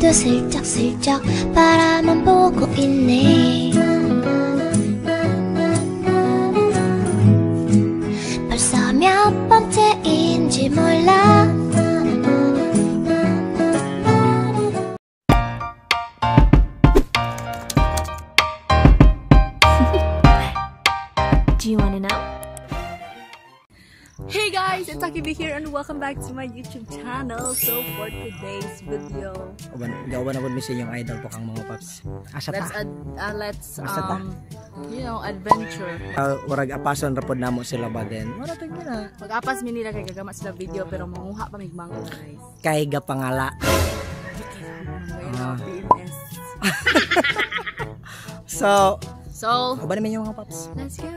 우리도 슬쩍슬쩍 바라만 보고 있네. 벌써 몇 번째인지 몰라. Do you wanna know? Hey guys, it's Akibi here and welcome back to my YouTube channel. So for today's video, Gawan na po mi sa inyong idol po kang mga paps. Asa let's ta? Let's Asa ta? Adventure. Warag apason ra pod namo sila ba din. Wala tag na. Pag-apas mi nila kay gagama sila video pero manguha pa mig mangga guys. Kay gapangala. PMS. So, So, uban naman yung mga paps. Let's go.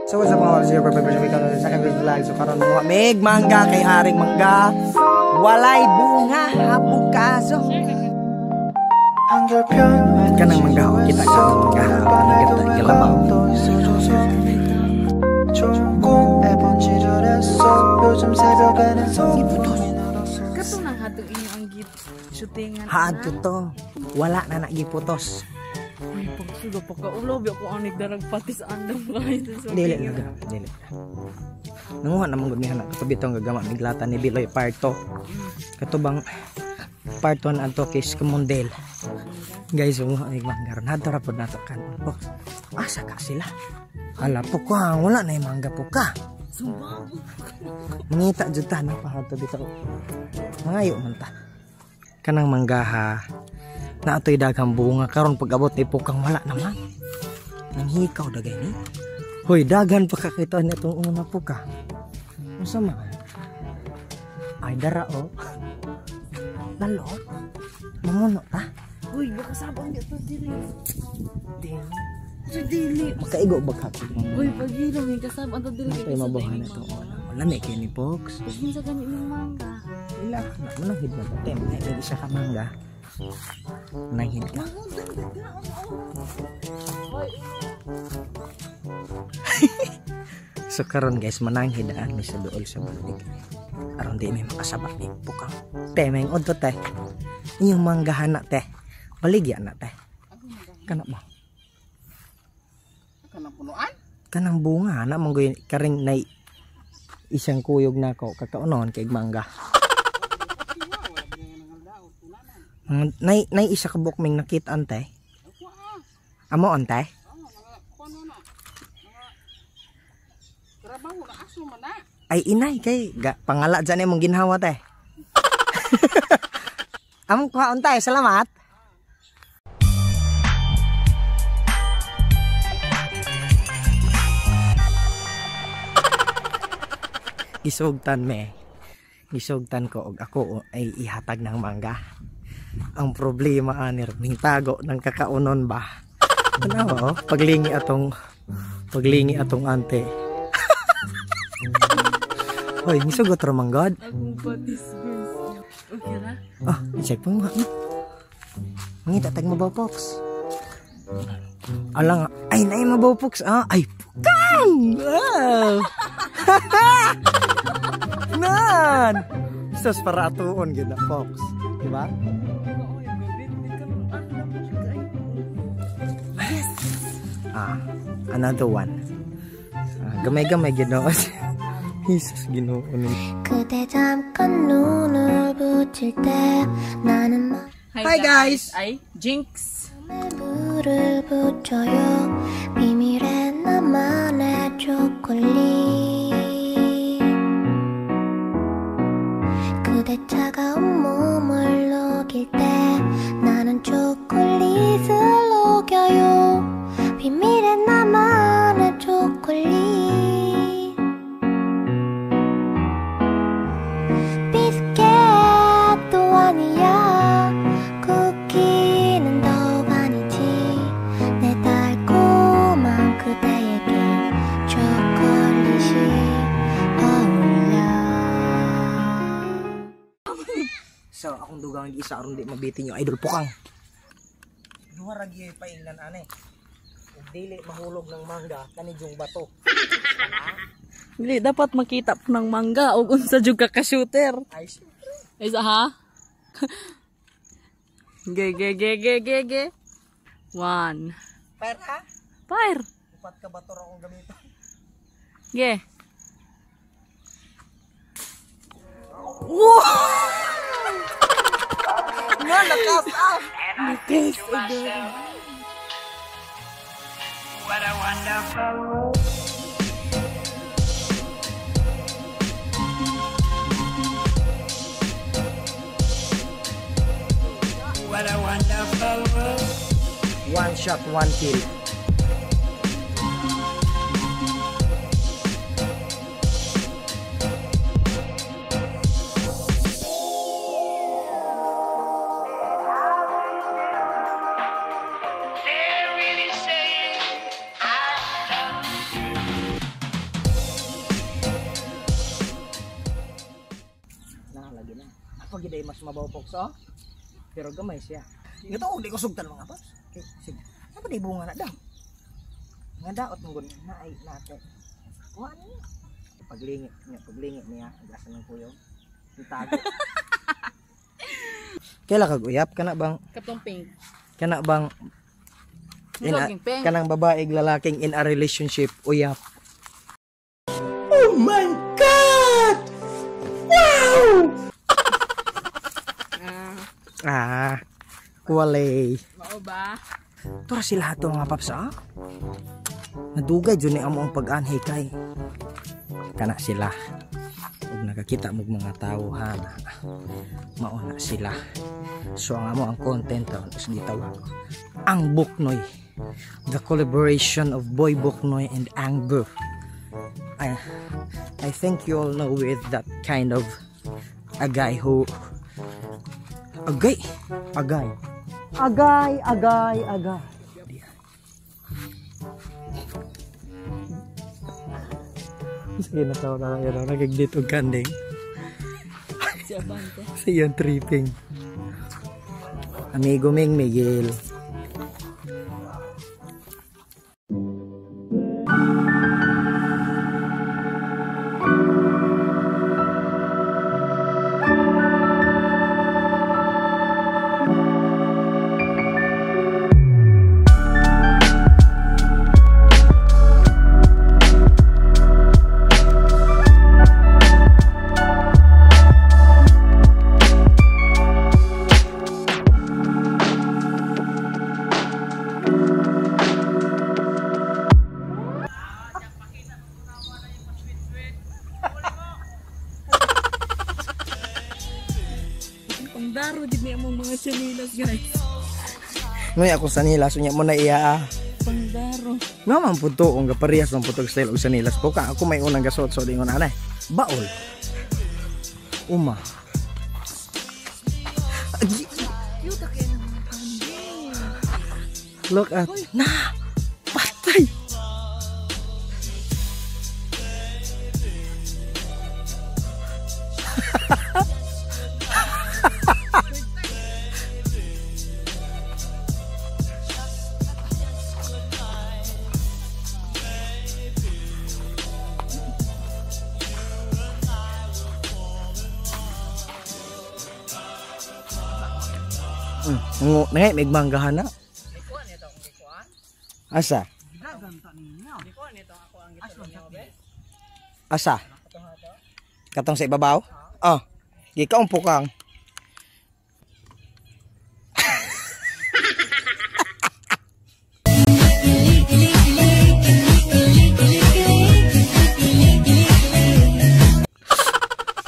So what's up mga paps? Your perfect version sa second vlog. So karon mo mig mangga kay haring mangga. Walay bunga habukaso. Kanang mangga o kita kanang mangga. Kita galabaw. Kato nang hatong inyo ang shootingan. Haadto to. Wala na nagiputos. Ay, pagsugo pa ka. Ulo, biya ko anig darag pati sa andam guys. Dili na ga, dili. Nanguha naman gud mi hanak kato bitong gagama miglata ni Biloy part 2. Kato bang part 1 adto kay Skumondel. Guys, umuha mig mangga ron. Hadto ra pod nato kan. Box. Asa ka sila? Hala po ka, wala na yung mangga po ka. Mangita jud ta no pa hadto bitaw. Mangayo man ta. Kanang mangga ha. Naatoy daghang bunga karon pag abot ni pukang wala naman. Nanghikaw dagay ni. Hoy, daghan pa kakita ni atong una puka. Unsa man? Ay dara oh. Lalo. Mamuno ta. Uy, baka sabang gyud dili. Dili. Makaigo ba ka? Uy, pagilom yung kasabang to dili. Ay mabuhan na to. Lami kay ni Pox. Kinsa gani imong mangga? Ila na mananghid na ba? Tem, ay may isa ka mangga. Nanghid ka. So karon guys, mananghid aan mi sa duol sa bulig. Aron di mi makasaba ni pukang. Te, may odto te. Inyong manggahan na te. Baligya na te. Kana ba? Kanang punuan? Kanang bunga na manggoy karing nay isang kuyog nako kakaunon kay mangga. Nay nay isa ka buok ming nakita ante. Amo ante? Ay inay kay ga, pangala dyan imong ginhawa te. Among kuhaon te, salamat. Gisugtan me. Gisugtan ko og ako ay ihatag ng mangga. Ang problema ani ning tago ng kakaunon ba. Tanawa oh, paglingi atong ante. Hoy, misugot ra man god. Akong patis guys. Okay ra? Ah, check po nga. Mangita tag mabaw pox. Alang, ay nay mabaw pox ah. Ay pukang. Oh. Nan. Sus para atuon gid na pox, di ba? Yes. Ah, another one. Ah, gamay-gamay gid no. Jesus Ginoo ni. 그대 잠깐 눈을 붙일 때 나는 Hi guys. Ay, Jinx. 불을 붙여요. 비밀의 나만의 초콜릿. 그대 차가운 몸을 녹일 때 나는 초콜릿을 녹여요. 비밀의 나만의 초콜릿. 비스켓도 아니야. 쿠키는 더욱 아니지. 내 달콤한 그대에게 초콜릿이 어울려. So akong dugang isa aron di mabitin yung idol pukang. Duha ra gyud paingnan ane. Ug dili mahulog ng mangga kani jung bato. Dili dapat makita po ng mangga og unsa jud ka ka-shooter. Ay, Isa ha? Ge ge ge ge ge ge. One. Fire ha? Fire. Upat ka bator akong gamiton. Ge. Nga, lakas ah! Lakas. What a wonderful world. What a wonderful world. One shot, one kill. They're really saying, I love you. Na, lagi na. Ako gid ay mas mabaw pokso. Pero gamay siya. Ito og di ko sugtan mga paps. Okay, sige. Ano di bunga na daw? Nga daot mong gun na ay nate. Kuha niya. Paglingit niya, paglingit niya, gasa ng kuyog. Ang tago. Kaila kag uyap kana bang Katong pink. kana bang in a, Laging pink. kanang babae ug lalaking in a relationship uyap. Oh my God! Wow! Ah, kuwalay. Mao ba? Tura sila ato mga paps ah. Nadugay jud ni amo ang pag-anhi kay kana sila. Ug nakakita mo mga tawo ha. Mao na sila. So ang amo ang content ron is gitawag ang Buknoy. The collaboration of Boy Buknoy and Ang Bu. I think you all know with that kind of a guy who agay agay agay agay agay. Sige na tao na kayo nagagdit og kanding Si Abante. sa iyang tripping. Amigo Ming Miguel. Pangdaro gid ni among mga chanilas guys. Ngay ako sa nila, sunya mo na iya ah. Pangdaro. Nga man po to, ang gaparehas man po to style og sanilas po ka. Ako may unang gasuot so dingon anay. Baol. Uma. Agi. Cute kay ng mga kanding. Look at na patay. Ngay may manggahan na. Asa? Asa? Katong sa ibabaw? Oh. Gikaon po kang.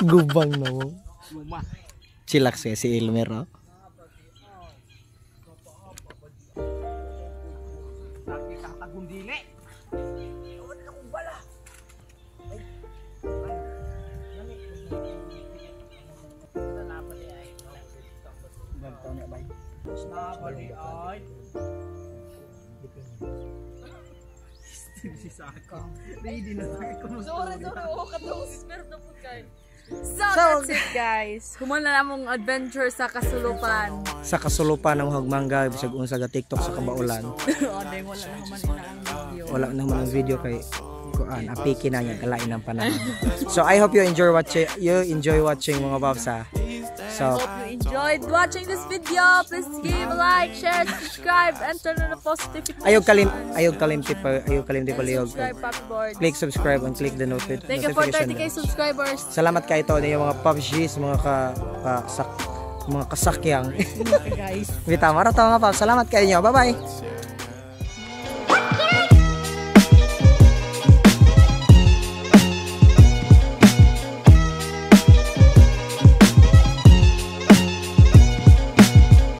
Gubang na mo. Chillax eh, si Elmer oh. Sorry, sorry. Oh, katong pero na po kayo. So, that's it guys. Human na namong adventure sa kasulupan. Sa kasulupan ng hagmangga bisag unsa ga TikTok sa kabaulan. Oh, dahil wala na human ina ang video. Wala na man ang video kay kuan, apiki na niya kalain ang panahon. So I hope you enjoy watching, mga paps, ha. So Hope you enjoyed watching this video. Please give a like, share, subscribe, and turn on the post notification. Ayaw kalimti palihog. Subscribe, Papi Board. Click subscribe and click the Thank you for notification 30K bell. Subscribers. Salamat kay ito ninyo, mga Paps Gs, mga ka, ka sak, mga kasakyang. Guys. Bitaw, mara to, mga paps. Salamat kayo. Bye-bye.